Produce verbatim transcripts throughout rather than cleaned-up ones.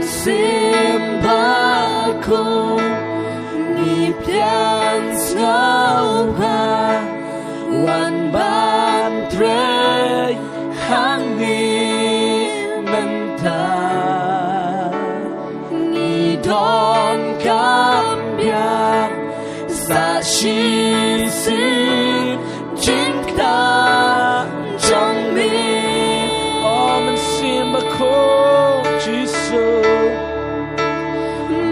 Symbai ko, ngi pdiang sngewbha, wan ban trei hangne mynta. Ngi donkam biang sa shisien jingktah jong me. O Mynsiem Bakhuid Jisu.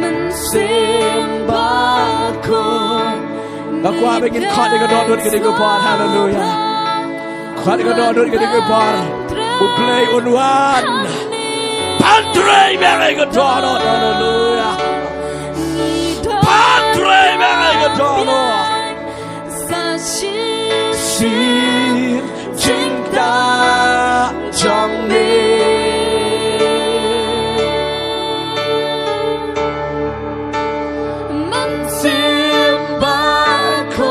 Mynsiem Bakhuid. Nga kwah ba ngin khot ïa ka dohnud kane ka por. Haleluya. Khot ïa ka dohnud kane ka por. U Blei un wan. Ban trei biang ïa ka dohnud. Haleluya. Ban trei biang ïa ka dohnud. Sa shisien jingktah jong me. Mynsiem Bakhuid.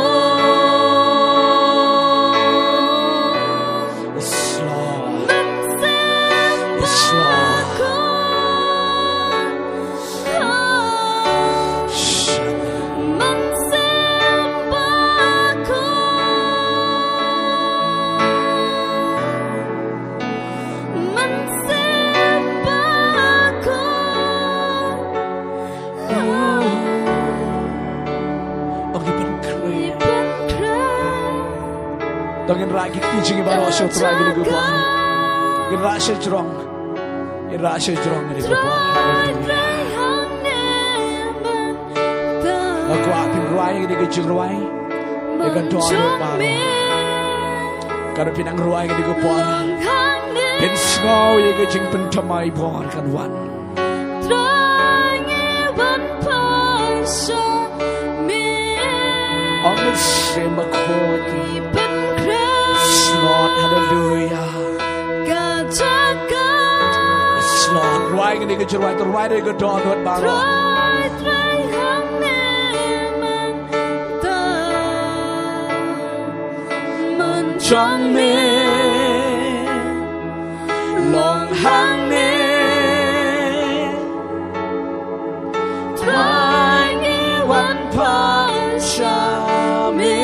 Yes, Lord. Mynsiem Bakhuid. Yes, Lord. Ong i pynkhreh. Tang ngin rah ki kti jong ngi baroh sha U Trai kane ka por. Ngin rah sha jrong. Ngin rah sha jrong kane ka por. Haleluya. Nga kwah phin rwai ïa kane ka jingrwai. Ïa ka dohnud baroh. Ka ruh phin nang rwai kane ka por. Phin sngew ïa ka jingpynthymmai bor kan wan. Trai ngi wan pan sha me. Ong Mynsiem Bakhuid. Ngi pynkhreh. Yes, Lord, haleluya. Ka jaka. Yes, Lord, rwai kane ka jingrwai, to rwai da ka dohnud baroh. Trai, trai hangne mynta. Mon jong me. Long hangne. Trai ngi wan pan sha me.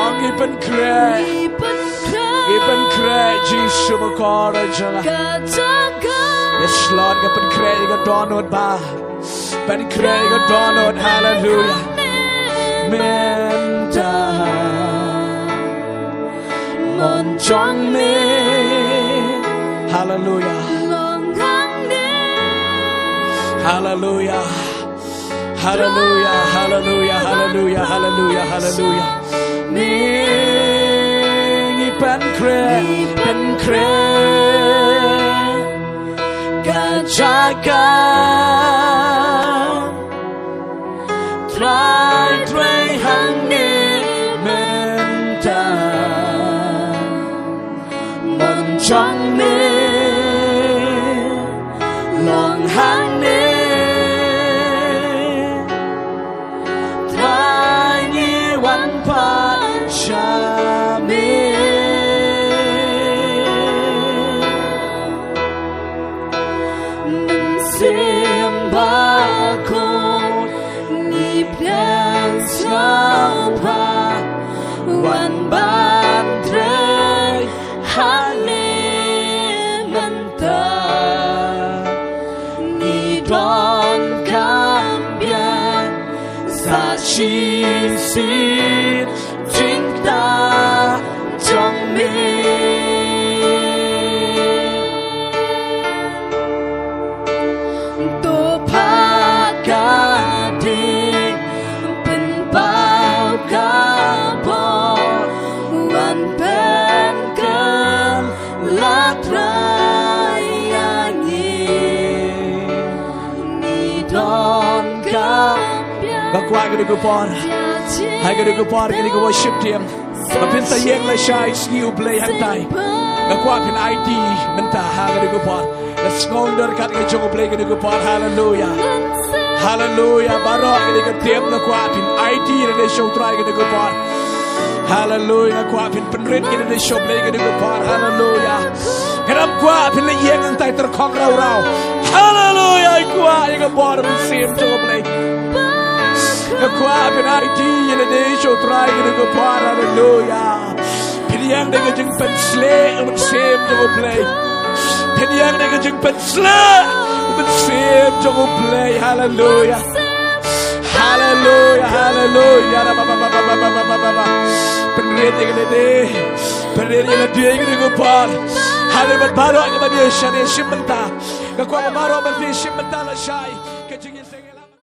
Ong i pynkhreh. I pynkhreh. I pynkhreh Jisu bakor jong nga. Ka jaka. Yes, Lord, ka pynkhreh ïa ka dohnud ba. Pynkhreh ïa ka dohnud, haleluya. Mynta. Mon jong me. Haleluya. Haleluya. Haleluya, haleluya, haleluya, haleluya, haleluya. Me ngi pynkhreh, pynkhreh. Ka jaka. Trai, trai hangne mynta. Mon jong me. Long hangne. Trai ngi wan pan sha me. Mynsiem Bakhuid, ngi pdiang sngewbha, wan ban trei hangne mynta. Ngi donkam biang sa shisien jingktah jong me. To pat ka ding pynpaw ka bor, wan pynkylla Trai ïa ngi. Ngi donkam biang. Nga kwah kane ka por. Ha kane ka por, kane ka worship team. Ba phin sa ïeng lashai sngi U Blei hangtai. Nga kwah phin aiti mynta ha kane ka por. Nga sngew ïa ka kat ka jong U Blei kane ka por. Haleluya. Haleluya. Baroh kane ka team nga kwah phin aiti ïa lade sha U Trai kane ka por. Haleluya. Nga kwah phin pynrit ïa lade sha U Blei kane ka por. Haleluya. Nga Nga kwah phin leit ïeng hangtai tyrkhong raw raw. Haleluya, nga kwah ïa ka bor mynsiem jong U Blei. Nga kwah phin aiti ïa lade sha U Trai ha kane ka por, haleluya. Phin ïeng da ka jingpynshlur ïa u mynsiem jong U Blei. Phin ïeng da ka jingpynshlur ïa u mynsiem jong U Blei, haleluya. Haleluya, haleluya. Pynrit ïa lade. Pynrit ïa lade ha kane ka por. Haleluya, baroh kiba dei shane shim bynta. Nga kwah baroh ban dei shim bynta lashai.